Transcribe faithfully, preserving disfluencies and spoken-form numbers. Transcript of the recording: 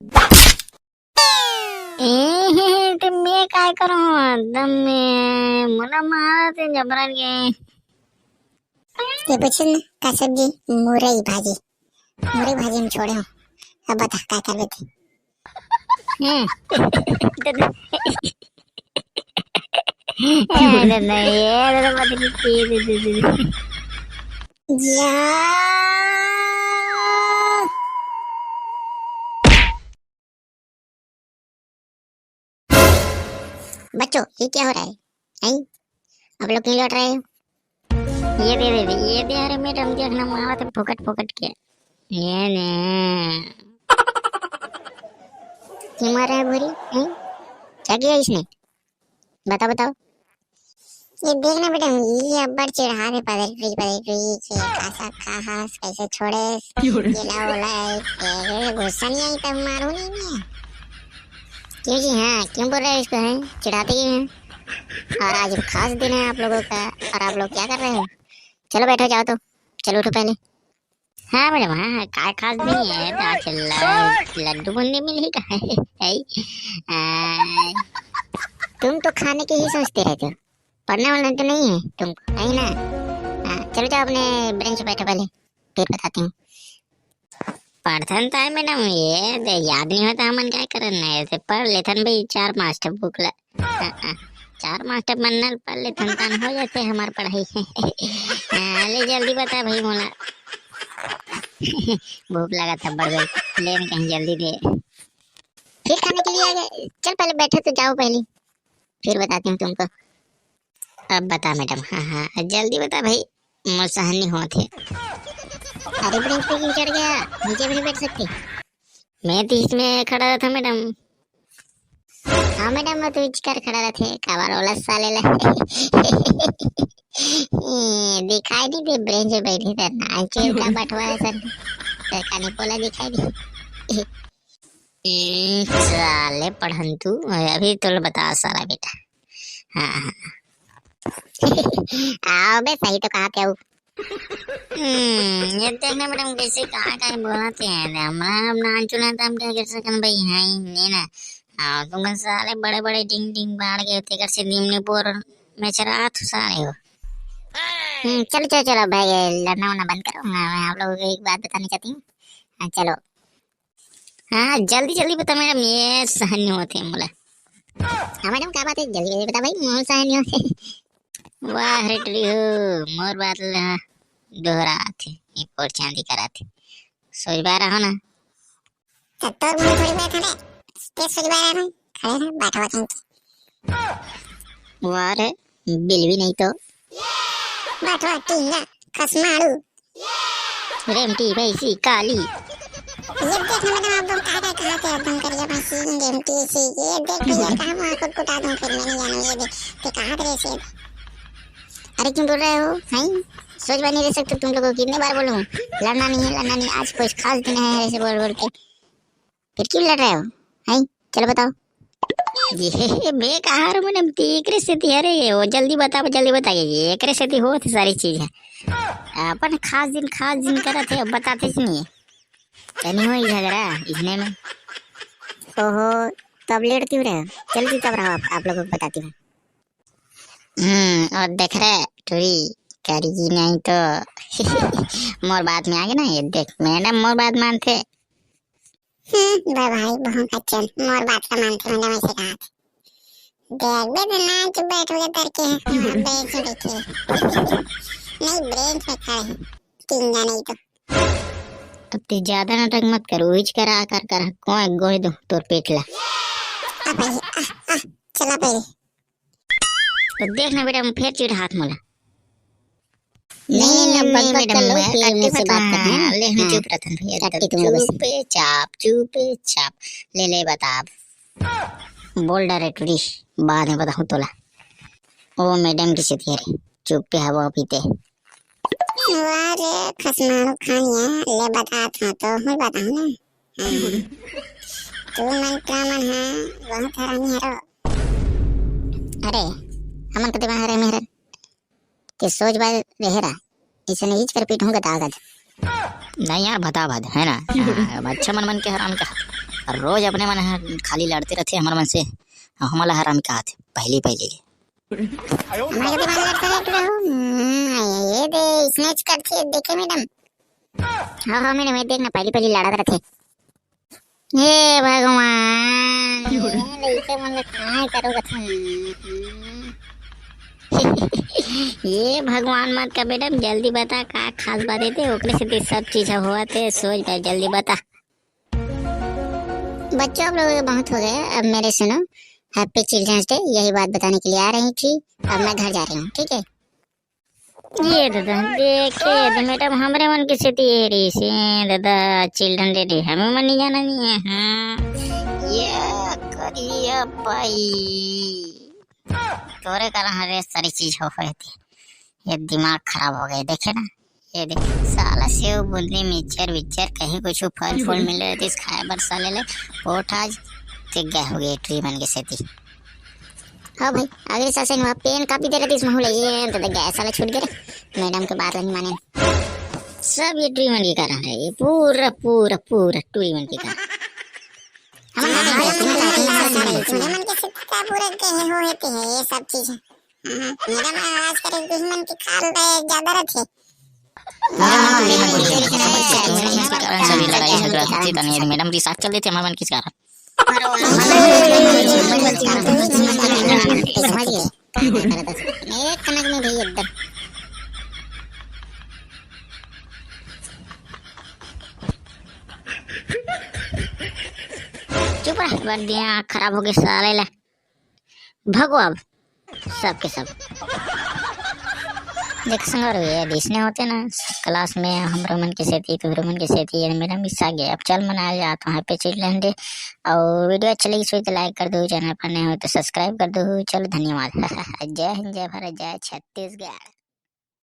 ए, ते मैं काय करूं? एकदम मैं मोला मारत हे जबरन के। ये पूछन का सब्जी? मुरई भाजी। मुरई भाजी में छोड़े हो। अब बता, काय करबे ते? हम्म। ए, दादा, ये दादा, मत कीजिए, दे, दे, दे, दे। या। बच्चों, ये क्या हो रहा है? हैं? आप लोग क्यों लड़ रहे हो? ये दे, दे, दे, ये दे। अरे मैडम, देखना, मारा तो फोकट फोकट के। ये ने। क्यों मार रहा है भूरी? हैं? क्या किया इसने? बताओ, बताओ। ये देख ना बेटा, ये अब्बड़ चिढ़ा दे, पदरी पदरी के, कासा खास, कैसे छोड़े, क्यों रे? ये ला बोला है, ये गुस्सा नहीं आई तब मारू नहीं मैं। क्यों जी, हाँ, क्यों बोल रहे हो इसको, हैं? चिढ़ाते क्यों हैं? और आज खास दिन है आप लोगों का, और आप लोग क्या कर रहे हो? चलो बैठो, जाओ तो, चलो उठो पहले। हाँ मैडम, हाँ, हाँ, काय खास नहीं है, तो आज ल-, लड्डू बूंदी मिली का है? आ, तुम तो खाने के ही सोचते रहते हो, पढ़ने वाला तो नहीं है तुमको, है ना? हाँ, चलो जाओ अपने बेंच पे बैठो पहले, फिर बताती हूँ। पढ़थन तो है मैडम, ये दे, याद नहीं होता, हमन क्या करन है, ऐसे पढ़ लेथन भाई, चार पांच ठे बुक ला। हाँ, हाँ, चार पांच ठे पन्ना पढ़ लेथन, तन हो जाते हमार पढ़ाई। हाँ, ले जल्दी बता भाई मोला। भूख लगा था बड़ गई, ले न कहीं जल्दी दे। फिर खाने के लिए आ गए। चल पहले बैठो तो जाओ पहले, फिर बताती हूँ तुमको। अब बता मैडम। हाँ, हाँ, जल्दी बता भाई, मोर सहन नहीं होत हे। अरे बेंच पे क्यों चढ़ गया, नीचे भी नहीं बैठ सकते? मैं तो इसमें खड़ा रहता मैडम। हाँ मैडम, मैं तो इचकर खड़ा रहते, काबर ओला साले ला। ए, दिखाई नहीं दे, बेंच पे बैठे थे, नाचे का बटवा है सर, तो कानी पोला दिखाई दे। ए, साले पढ़न तू, अभी तो बता साला बेटा। हाँ, हाँ। आओ बे, सही तो कहा थे। हम्म, ये देखना मैडम, कैसे कहाँ कहीं बोलाते हैं, हमारा नाम चुना था, हम क्या कर सकन भाई, है ही नहीं ना। हाँ, तुम साले बड़े बड़े डिंग डिंग बाढ़ गए थे, घर से निम्न बोर में चला तो साले हो। हम्म, चलो, चलो, चलो, भाई, ये लड़ना वड़ना बंद करो। मैं, मैं आप लोगों को एक बात बतानी चाहती हूँ। हाँ, चलो। हाँ, जल्दी, जल्दी बता मैडम, ये सहन नहीं होते मोला। हाँ मैडम, क्या बात है? जल्दी, जल्दी बता भाई, मोर सहन नहीं होते। वाह रे टुरी हो, मोर बात ला दोहरात हे, ये पोर चांदी करात हे। सोच बा रहा हो ना। तो तोर मुंह थोड़ी बात है, ते सोच बा रहा हूँ। खड़े हैं, बैठवा कहीं के। वाह रे, बिलवी नहीं तो। बैठवा टींगा, खसमाड़ू। रेमटी भैंसी काली। ये देख ना मैडम, आप तुम कहा, कहा, कहा थे आप तुम करिया भैंसी, रेमटी सी, ये देख भैया, कहाँ वहाँ कुटकुटा दूँ फिर, मैं नहीं जानू, ये देख, ते कहा करे से। अरे क्यों बोल रहे हो, हैं? सोच बात नहीं रह सकते तुम लोगों को, कितने बार बोलूँ? लड़ना नहीं है, लड़ना नहीं, आज कोई खास दिन है, ऐसे बोल बोल के। फिर क्यों लड़ रहे हो? हैं? चलो बताओ। ये मैं कहा रहा हूँ मैडम, ते एकरे सेती, अरे वो जल्दी बता, जल्दी बता, ये एकरे सेती होत हे सारी चीज है। अपन खास दिन, खास दिन करत हे, बताते ही नहीं है। तनी हो ही झगड़ा इसने में। ओहो, तब लेट क्यों रहे हो? जल्दी तब रहो, आप, आप लोगों को बताती हूँ। हम्म, और देख रहे टुरी, करी जी नहीं तो। मोर बात में आ गए ना, ये देख मैडम मोर बात मानते। हम्म, बे भाई, बहुत अच्छे, मोर बात का मानते, मैंने वैसे कहा था। देख बे, तो नाच बैठ गए करके, वहाँ बेंच में बैठे। नहीं, बेंच में खड़े हैं, टिंगा नहीं तो। अब ते ज्यादा नाटक मत कर, उहिच कर, आ कर, कर, कोई गोह दो तोर पेट ला। आ भाई, आ, आ, चला भाई। तो देख ना बेटा, मैं फिर चिढ़ात मोला। नहीं, नहीं, नहीं, नहीं, नहीं, मैडम, मैं कट्टी में से बात करना है। हाँ, ले, हम चुप रहतन भैया, चुपे चाप, चुपे चाप। ले, ले, बता अब। बोल डायरेक्ट टुरी, बाद में बताहूँ तोला। ओ मैडम के सेती हरे, चुपे हवा पीते। वाह रे, खसमाड़ू खानिया, ले बतात हँव तो, हूँ बताहूँ ना। हाँ। तू मन का मन है, बहुत हरामी हरो। अरे, हमन कते बना रहे मेहरन? के सोच बाय रहे रा, इसे नहीं कर पीट हूँ गदा गद। नहीं यार, बता बात, है ना? हाँ, अच्छा मन मन के हराम का। पर रोज अपने मन ह खाली लड़ते रहिथे हमर मन से। हमन ला हरामी कहत हे पहली पहली ले। हमर कति मन लड़ते रहिथे रहू। हम्म, ये दे, snatch करथे, देखे मैडम। हाँ, हाँ, मैडम, ये देख ना, पहली पहली लड़त रहिथे। हे भगवान, ये लइका मन ला काय करो कथन। ये भगवान मत का बेटा, जल्दी बता का खास बात हे ते, ओकरे सेती सब चीज होवत हे, सोच भाई जल्दी बता। बच्चों, आप लोगों के बहुत हो गए, अब मेरे सुनो, Happy Children's Day, यही बात बताने के लिए आ रही थी, अब मैं घर जा रही हूँ, ठीक है? ये ददा, देखे दे मैडम, हमरे मन के सेती ये रहिस हे ददा, Children Day, हमें मन नहीं जाना नहीं है। हाँ। ये करिया बाई, तोरे कारण हरे सारी चीज हो होए थी। ये दिमाग खराब हो गए, देखे ना, ये देख, साला सेव, बूंदी, मिक्सचर विक्सचर, कहीं कुछ फल फूल मिले रहितिस खाए बर, साले ले पोठ आज ते गए हो गए ट्री मन के सेती। हाँ भाई, अगले साल से वहाँ पेन कॉपी दे रहितिस महू ले, ये तो गए साला छूट गए रे। मैडम के बात नहीं माने। सब ये ट्री मन के कारण है, ये पूरा, पूरा, पूरा ट्री मन के कारण। हमन मन के सिद्धा का पूरा कहीं हो हेते है ये सब चीज। हाँ, मैडम आज करे दुश्मन के खाल दे ज्यादा रखे। सभी लड़ाई झगड़ा होथे, तनी मैडम रिसात चल देथे हमर मन के कारण। समझ गए? एक कनक में भैया एकदम। चुप रह, कर दिया, आँख खराब हो गई साले ला। भगो अब सबके सब। देख संगवारी हो, ये अइसने होथे ना क्लास में, हमरो मन के सेती, तुहरो मन के सेती, ये मेरा मिस आ गया। अब चल मनाया जात हे Happy Children Day। और वीडियो अच्छा लगी तो like कर दो, चैनल पर नए हो तो subscribe कर दो। चलो धन्यवाद। जय हिंद, जय भारत, जय छत्तीसगढ़।